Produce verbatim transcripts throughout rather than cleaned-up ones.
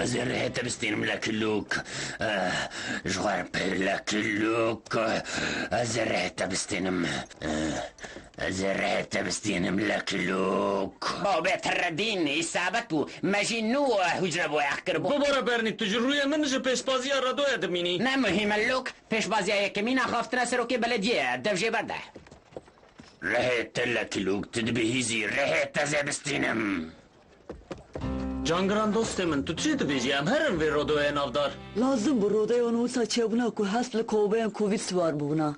Ez ê rihê te bistînim, Lucky Luke. Eh, ji xwe re pê, Lucky Luke. Ez ê rihê te bistînim. Eh, ez ê rihê te bistînim, Lucky Luke. Babê te redîn, îsabet bû. Me jî nû, eh, hucre boyax kiribû. Bibore Bernî, tu ji rûyê min ji pêşbaziya Radoya dimînî. Ne muhîm e, Luke. Pêşbaziya yekemîn axaftina serokê belediyê ye. Dev jê berde. Rihê te, Lucky Luke, tu dibihîzî, rihê te zê bistînim. Cangiran dostê min, tu çi dibêjî? Em herin vê Rodoyê navdar. Lazim bû Rodoya wan wisa çêbûna ku hesp li kovbeyan Covid siwar bûbûna.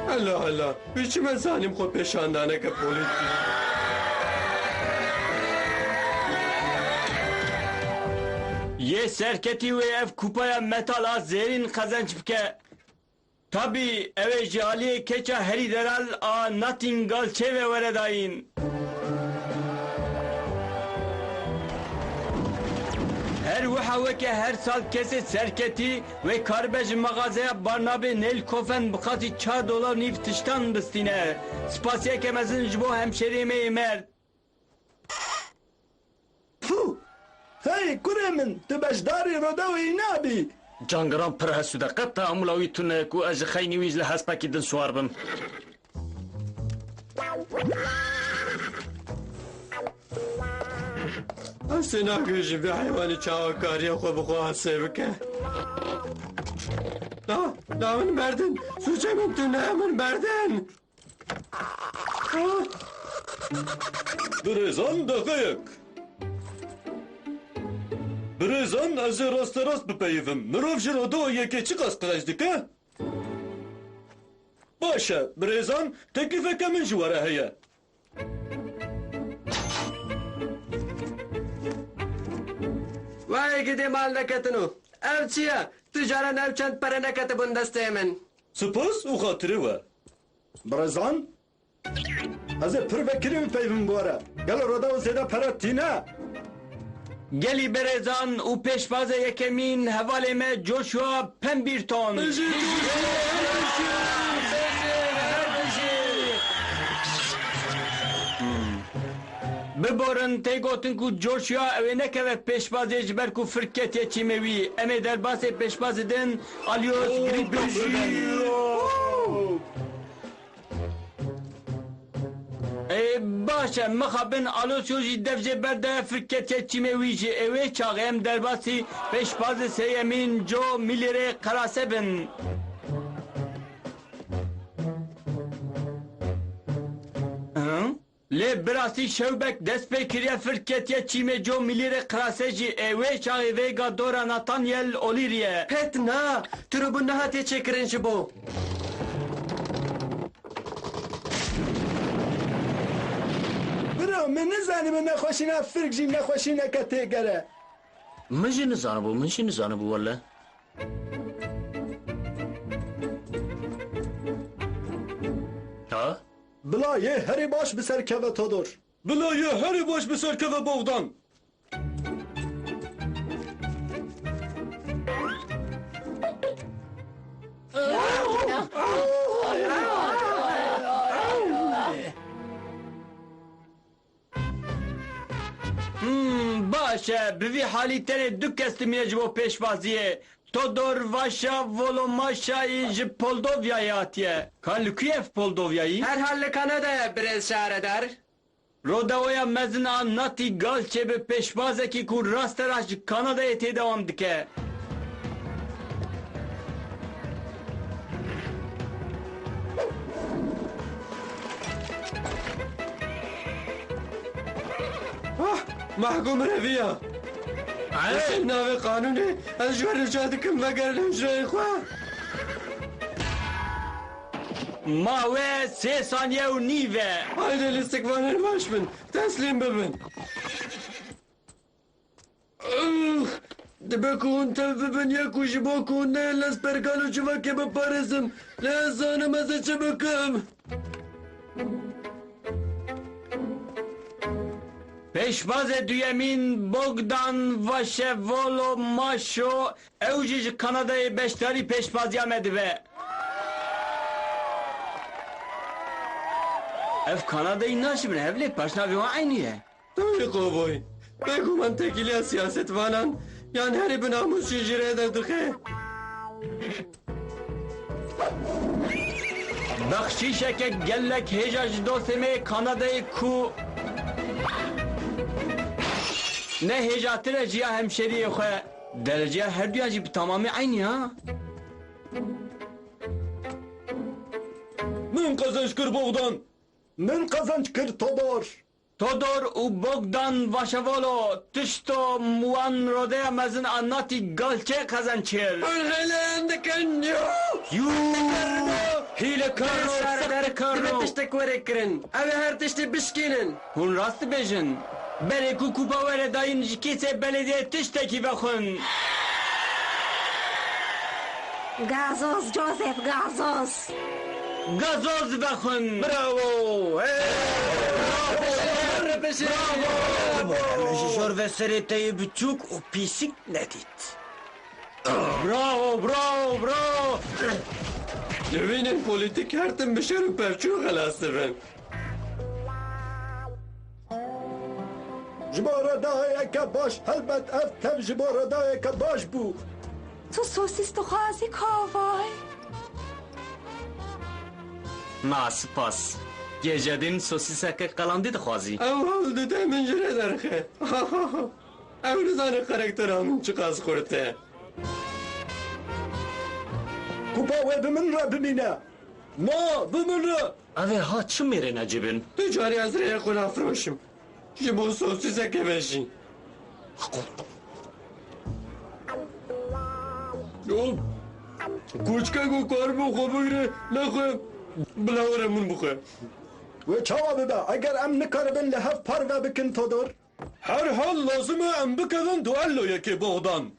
Hela hela, wî çi me zanîm xwe pêşandaneke polîtîk. Yê serketî wê ev kupaya metal a zêrîn qezenc bike. Tabî, ew ê ji aliyê keça herî delal a Nottingal çê ve were dayîn. Her wiha weke her sal kesê serketî wê karibe ji mexazeya Barnabê Neil Coffin bi qasî çar dolar nîv tiştan bistîne. Spasiyeke mezin ji bo hemşeriyê me yê merd. Pû! Hey, kurê min, tu beşdarî Rodewê nabî! Cangiran pir hesûd e. Qet tehamûla wî tune ku ez ji xeynî wî ji li hespekî din siwar bim. Ez sê nakim ji vê heywanê çawa kariye xwe bi xwe asê bike. Na, na min berdin. Sûcê min tune, min berdin. Birêzan, deqeyek. Birêzan, ez ê rasterast bipeyivim. Mirov ji Rodoyekê çiqas qezenc dike? Baş e, birêzan, teklîfeke min ji we re heye. Vay gidê mal neketino. Ev çi ye? Tu caran ev çend pere neketibûn destê min. Spas û xatirê we. Birêzan, ez ê pir vekirî bipeyivim bi we re. Gelo Rodaw zêde pere tîne? Gelî birêzan û pêşbazê yekemîn hevalê me Joshua Pemberton. Bijî Joshua! Biborin, tê gotin ku Joshua ew ê nekeve pêşbazê ji ber ku firk ketiye çîmê wî. Em ê derbasê pêşbazê din, Alois Griffith. Ê, baş e, mixabin Alosyo jî dev jê berde, firk ketiye çîmê wî jî. Ê wê çaxê em derbasî pêşbazê sêyemîn Joe Millerê Qerase bin. Hı? Lê birastî şewbek dest pê kiriye, firk ketiye çîmê Joe Millerê Qerase jî. Ê wê çaxê vêga dora Nathaniel O'Leary ye. Pet na, tu rûbûn nehatiye çêkirin ji bo. Bira, min nizanî min nexweşîna firk jî nexweşîneke têger e. Min jî nizanibû, min jî nizanibû wele. Ha? Bila yê herî baş bi ser keve Todor. Bila yê herî baş bi ser keve Bogdan. Hmm, baş e, bi vî halî tenê du kes dimîne ji bo pêşbaziyê. Todor Vaşa Volomaşayî ji Poldovyayê hatiye. Ka li ku ye ev Poldovyayî? Herhal li Kanadayê, birêz şaredar. Rodawoya mezin a Natî Galçê bi pêşbazekî ku rasterast ji Kanadayê tê dewam dike. Ah, mehkûm reviya. Ey! Navê qanûnê, ez ji we rica dikim vegerin hicreyê xwe. Ma we sê saniye û nîv e. Haydi lîstikvanên baş bin, teslîm bibin. Ugh! Dibe ku hûn tev bibin ya ku ji bo ku hûn neyên lez pergal û civakê biparêzin. Lê ez zanim ez ê çi bikim. Pêşbazê duyemîn Bogdan Vaşevolo Maşo, ew jî ji Kanadayê beşdarî pêşbaziya me dibe. Ev Kanadayî naşibin, ev lê paşnavê wan eynî ye. Tevî kovboy. Bêguman têkiliya siyasetvanan yan herî bi namûs jî ji rê derdixe. Bexşîşeke gelek hêja ji dostê me yê Kanadayê ku ne hêjatir e ji ya hemşeriyê xwe. Dereceya herduyan jî bi tamamî eynî ha. Min qezenc kir Bogdan. Min qezenc kir Todor. Todor û Bogdan Vaşevolo tişto wan rodeya mezin a Natî Galçê qezenc kir. Hûn hêleyan dikin, yo! Yû! Hîlekarno, sextekarno. Divê tiştek were kirin. Ew ê her tiştî bişkînin. Hûn rast dibêjin. Berê ku kupa were dayîn ji kîsê belediyê tiştekî vexwin. Gazoz, Joseph, gazoz. Gazoz vexwin. Bravo! Hey! Bravo! Bravo! Em ji jor ve serê te yê biçûk û pîsik nedît. Bravo, bravo, bravo! Nivînên polîtîk her tim bi şer û perçûn xelas dibin. Ji bo redayeke baş, helbet ev tev ji bo redayeke baş bû. Tu sosis dixwazî, kovboy? Na, spas. Gêjedîn sosîseke qelandî dixwazî. Ew hewl dide min ji rê derxe. Ew nizane karaktera min çiqas xurt e. Kupa wê bi min re bimîne. Na, bi min re! Ev ê ha çi mêrê necibin? Tu carî ez rêyê xwe nafiroşim. Ji bo sosîseke me jî. Yo, koçke ku karibe xwe bigire, nexwe, bila were min bixwe. Wê çawa bibe, eger em nikaribin li hev parve bikin, Todor? Her hal lazim e em bikevin duelloyekê, Bogdan.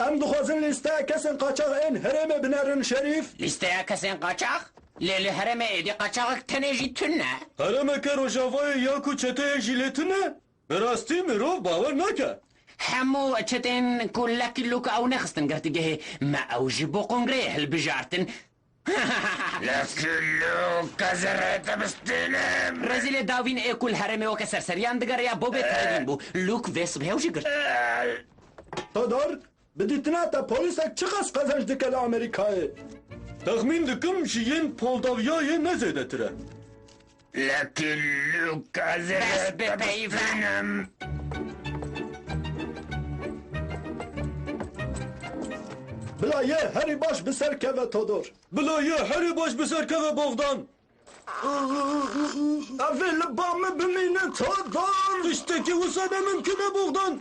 Em dixwazin lîsteya kesên qaçax ên herêmê binerin, Şerîf. Lîsteya kesên qaçax? Lê li herêmê êdî qaçaxek tenê jî tune. Herêmeke Rojavayê ya ku çeteyek jî lê tune? Bi rastî mirov bawer nake. Hemû çetên ku Lucky Luke ew nexistin girtîgehê, me ew ji bo kongreyê hilbijartin. Lucky Luke, ez ê rê te bistînim. Rezîlê dawîn ê ku li herêmê weke serseriyan digeriya bo bê teredîn bû. Luke vê sibê ew jî girt. Todor, bi dîtina te polîsek çiqas qezenc dike li Amerîkayê? Texmîn dikim ji yên Poldaviyayê ne zêdetir e. Lucky Luke, ez ê rê te bistînim. Bila yê herî baş bi ser keve, Todor. Bila yê herî baş bi ser keve, Bogdan. Ev ê li ba min bimîne, Todor. Tiştekî wisa ne mimkun e, Bogdan.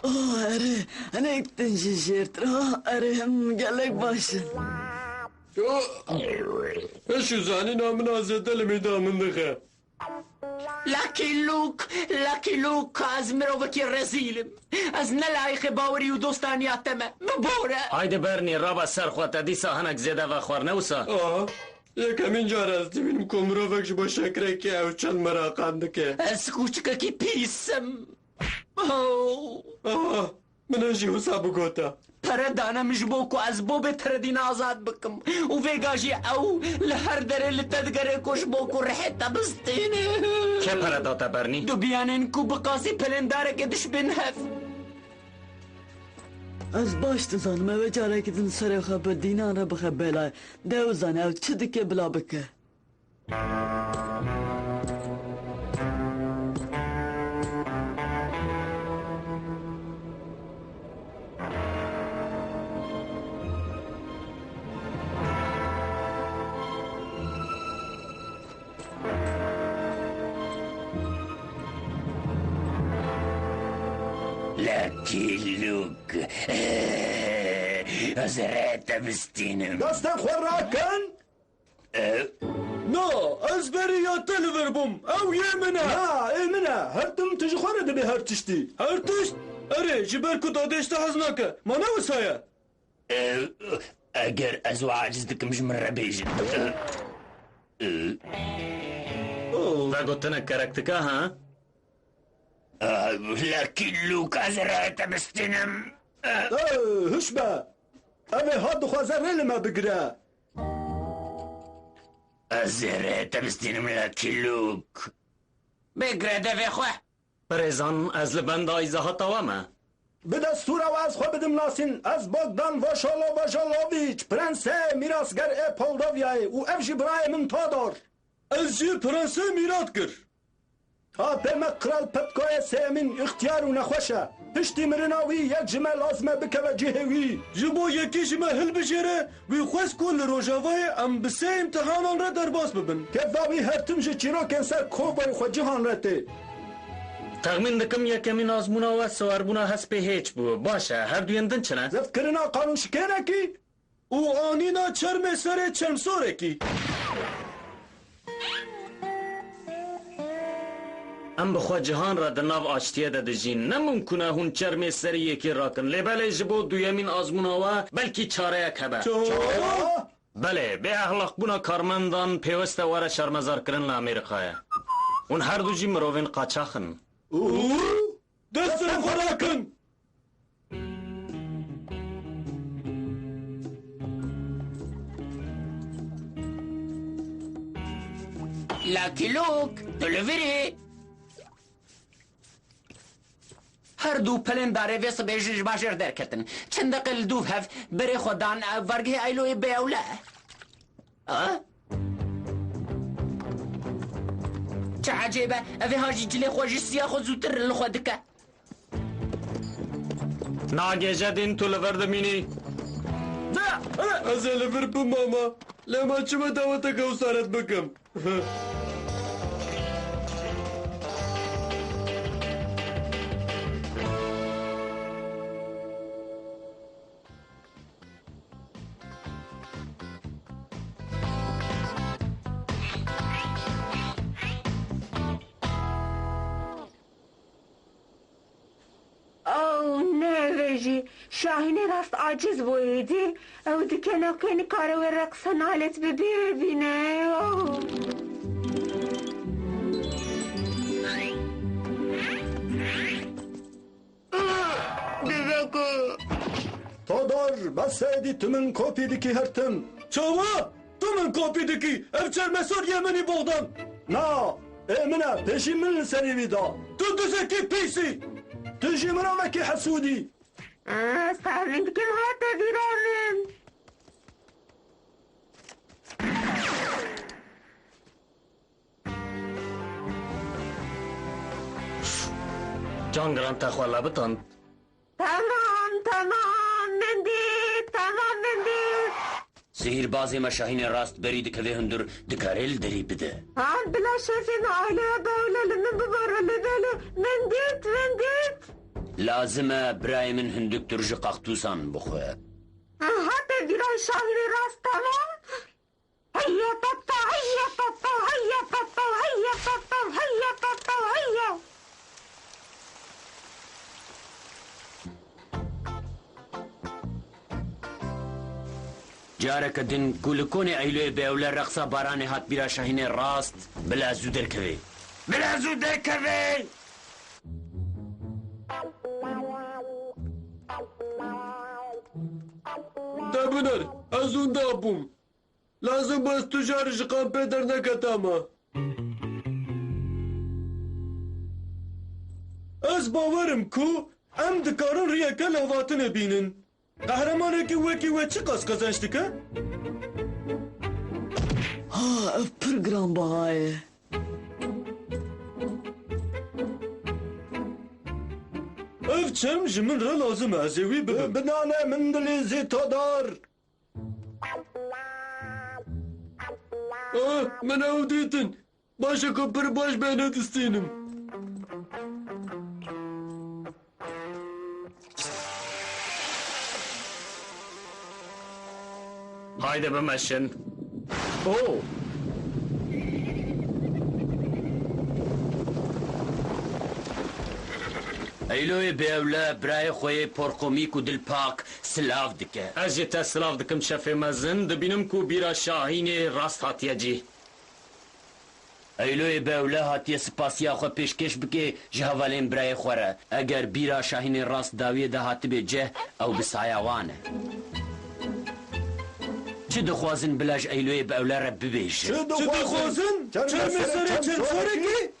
Oh, erê, hinek din jî jêrtir. Ah, erê, him gelek baş in. Hiş û zanîna min a zêde li mîda min dixe. Lucky Luke, Lucky Luke, ez mirovekî rezîl im. Ez ne layiqê bawerî û dostaniya te me. Bibore! Haydi Bernie, rabe ser xwe, te dîsa hinek zêde vexwar, ne wisa? Aha, yekemîn car ez dibînim ku mirovek ji bo şekrekê ew çend meraqan dike. Ez kûçikekî pîs im. Oh. Aha. Min jî wisa bigota. Pere dane min ji bo ku ez bo bê teredîn azad bikim. Û vêga jî ew li her derê li te digere ku ji bo ku rihê te bistîne. Kê pere da te, Bernie? Du biyanên ku bi qasî pelêndarekê dişibin hev. Ez baş dizanim, ew ê carekî din serê xwe bi dînan re bixe belayê. De ew zane ew çi dike bila bike. Lucky Luke. Ez rê te bistînim. Destê xwe rakin. E? Na, ez beriya te li vir bûm. Ew yê min e. Na, ê min e. Her tim tu ji xwe re dibê her tiştî. Her tişt? Erê, ji ber ku dadêş te hez nake. Ma ne wisa ye? E, Eger ez we aciz dikim, ji min re bêjin. Vegotinek kerek dike, ha? Lucky Luke, ez rê te bistînim. Hiş be! Ev ê hat dixwaze rê li me bigire. Ez ê rê te bistînim, Lucky Luke. Bigire devê xwe. Birêzan, ez li benda îzahata we me. Bi destûra we ez xwe bidim nasîn. Ez Bogdan Voşolo Vojoloviç, prensê mîrasger ê Poldovyayê û ev jî birayê min Todor. Ez jî prensê mîratgir. Ha pê me Kral Petkoyê sêyemîn îxtiyar û nexweş e. Piştî mirina wî yek ji me lazim e bikeve cihê wî. Ji bo yekî ji me hilbijêre, wî xwest ku li Rojavayê em bi sê îmtihanan re derbas bibin. Kêfa wî her tim ji çîrokên ser kovayê xwe cihan re tê. Texmîn dikim yekemîn azmûna we siwarbûna hespê hêç bû. Baş e, her duyên din çi ne? Zeftkirina qanûnşikênekî û anîna çermê serê çermsorekî. Em bi xwe cihan re di nav aştiyê de dijîn. Ne mimkun e hûn çermê serî yekê rakin. Lê belê ji bo duyemîn azmûna we belkî çareyek hebe. Çawa? Belê, bêexlaqbûna karmendan pêwest e were şermezarkirin li Amerîkayê. Hûn her du jî mirovên qaçax in. Û destên xwe rakin! Lucky Luke, tu li vir î? Her du pelên darê vê sibê ji bajêr derketin. Çend deqe li dû hev berê xwe dan, e, vargehê Ayloyê Beyewle. A? Çi ecêb e, ev ê ha jî cilê xwe ji siya xwe zûtir li xwe dike. Nagêje dîn tu li vir dimînî. Ez ê li vir bimama. Lê ma çima daweteke wisa red bikim? Ew ne ev e jî. Şahînê rast aciz bû êdî. Ew dikene qê nikare wê reqsa nalet bi bîr bîne. Ew. Diveko. Todor, bes e êdî, tu min kopî dikî her tim. Çawa? Tu min kopî dikî? Ev çermesor yê min î, Bogdan. Na, ê min e, pêşî min li serî wî da. Tu dizekî pîs î. Tu jî mirovekî hesûd î. Ez tahmîn dikim hate bîra min. Can giran te xwe lebitand. Tamam, tamam, min dît, tamam, min dît. Sihîrbazê me Şahînê Rast berî dikeve hundir, dikare li derî bide. Han bila şefê me Ayleya Bawle li min bibare, li bele, min dît, min dît. Lazim e birayê min hundik tu ji qaxtûsan bixwe. Hate bîra Şahînê Rast, tamam. Heya tata, heya tata, heya tata, heya tata, heya tata, heya. Careke din ku li konê Eyloyê Bêewle reqsa baranê hat bîra Şahînê Rast, bila zû derkevê. Bila zû derkevê! Te binar, ez winda bûm. Lazim bû ez tu jar ji kampê derneketama. Ez bawer im ku em dikarin riyeke lihvatinê bînin. Qehremanekî wekî we çiqas qezenc dike? Ha, ev pir giranbaha ye. Ev çerm ji min re lazim e, ez ê wî bibim. Binane min dilîzî Todor. Ah, min ew dîtin. Baş e ku pir baş bêne distînim. Haydi bimeşin. Oh! Eyloyê bi ewle birayê xwe yê porkomîk û dilpak silav dike. Ez jî te silav dikim, şefê mezin. Dibînim ku bîra Şahînê rast hatiye cî. Eyloyê bi ewle hatiye spasiya xwe pêşkêş bike ji hevalên birayê xwe re. Eger bîra Şahînê rast dawiyê de hatibê cih, ew bi saya wan e. Çi dixwazin bila ji Eyloyê bi ewle re bibêjin? Çi dixwazin? Çermê serê çermsorekî?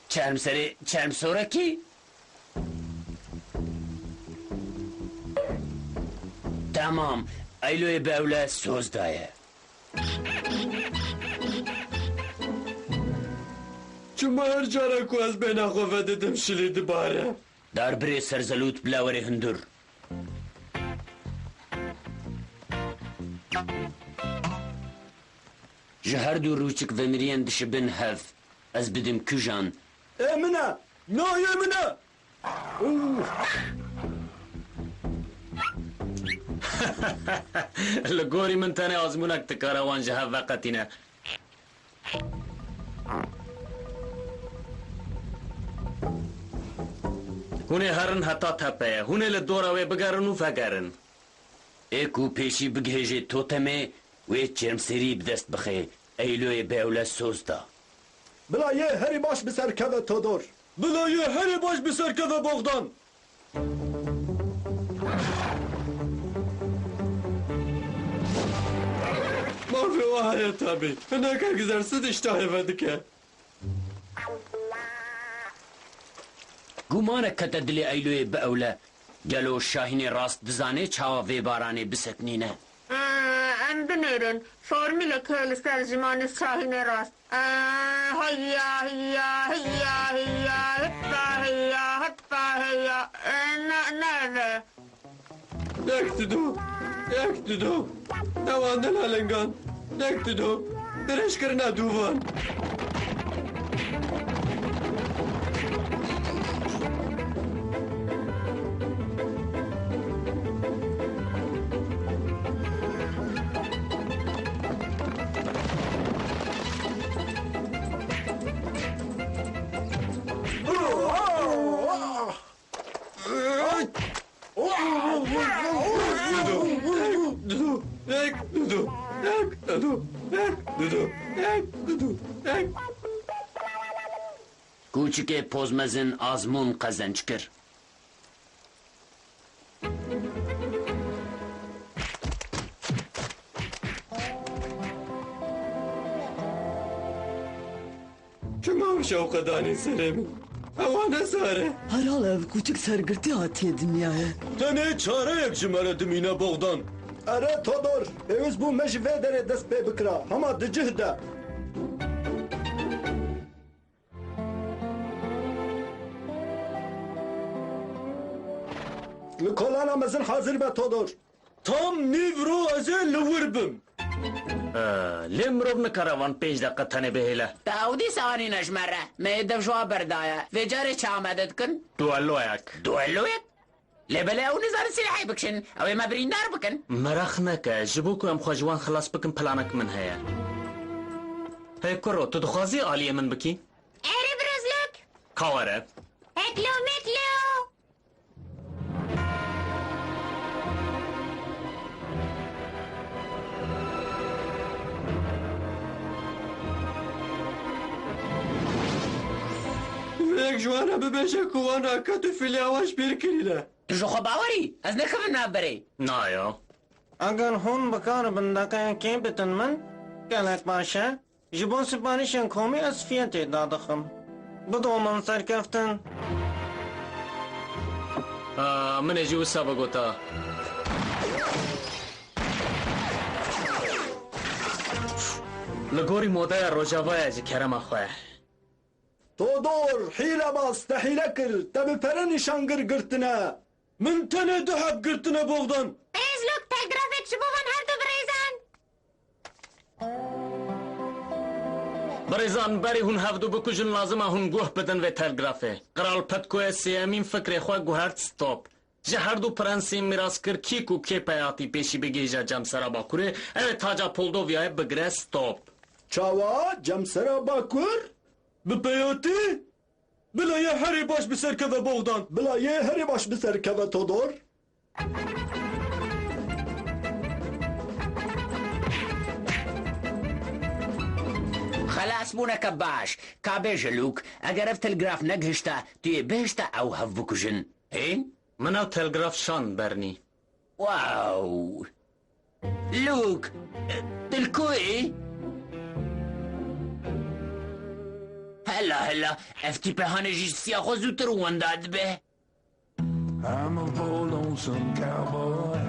Çermserê çermsorekî? Temam. Eyloyê bi ewle soz daye. Çima her cara ku ez bêhna xwe vedidim şilî dibare? Darbirê serzelût bila were hundir. Ji her du rûçik vemiriyên dişibin hev. Ez bidim kujan. Ê min e! No, yê min e! Li gorî min tenê azmûnek dikare wan ji hev veqetîne. Hûn ê herin heta tepeye. Hûn ê li dora wê bigerin û vegerin. Ê ku pêşî bigihêjê totemê, wê çermserî bi dest bixe, Eyloyê bi ewle soz da. Bila yê herî baş bi ser keve Todor. Bila yê herî baş bi ser keve Bogdan. Mafê we heye tabî. Hinek egzersiz îştahê vedike. Gumanek kete dilê Eyloyê bi ewle. Gelo Şahînê rast dizane çawa vê baranê bisekinîne? Aa, em binêrin. Formûlek heye li ser zimanê Şahînê rast. Aa, heya, heya, heya, heya, hipa, heya, hipa, heya. Ee, ne, ne ve? Yek dido, yek dido. Newandina lingan. Yek dido. Dirêjkirina dûvan. Kûçikê pozmezin azmûn qezenc kir. Çima ew şewqe danî serê min? Ewa ne sar e? Herhal ev kûçik sergirtî hatiye dinyayê. Tenê çareyek ji me re dimîne Bogdan. Ere Todor, pêwîst bû me ji vê derê dest pê bikira, hema di cih de. Li kolana mezin hazir be Todor. Tam nîv ro ez ê li wir bim. Ee, lê mirov nikare van pênc deqe tenê bihêle. Te ew dîsa anîne ji me re. Me yê dev ji wan berdaye. Vê carê çawa me dikin? Duelloyek. Duelloyek? Lê belê ew nizanin silahê bikişin. Ew ê me birîndar bikin. Meraq neke. Ji bo ku em xwe ji wan xilas bikin, planek min heye. Hey kuro, tu dixwazî aliyê min bikî? Erê birêzlok. Ka were. Heklo meklo. Yek ji wan re bibêje ku wan raket û fîlya wan ji bîr kirîne. Tu ji xwe bawer î? Ez nekevim nav berê. Na ya. Eger hûn bikaribin deqeyekê bidin min, gelek baş e. Ji bo siparîşên komî ez fiyetê dadixim. Bido min serkeftin. Aa, min ê jî wisa bigota. Li gorî modeya Rojavayê ji kerema xwe. Todor, hîlebaz, te hîle kir, te bi pere nîşangir girtine. Min tenê du heb girtine Bogdan. Birêzlok, telgrafek ji bo van her du birêzan. Birêzan, berî hûn hevdu bikujin, lazim e hûn guh bidin vê telgrafê. Qral Petkoyê sêyemîn fikrê xwe guhert stop. Ji her du prensên mîraskir kî ku kê peyatî pêşî bigihîje Cemsera Bakurê, ew ê taca Poldovyayê bigire stop. Çawa? Cemsera Bakur? Bi peyatî? Bila yê herî baş bi ser keve Bogdan. Bila yê herî baş bi ser keve Todor. Xelas bûneke baş. Ka bêje Luke, eger ev telgraf negihişta, tu yê bihişta ew hev bikujin. Hê? Min ew telgraf şand Bernie. Wow! Luke, tu li ku yî? Hela hela, ev tîpe hanê jî siya xwe zûtir wenda dibe. I'm a poor lonesome cowboy.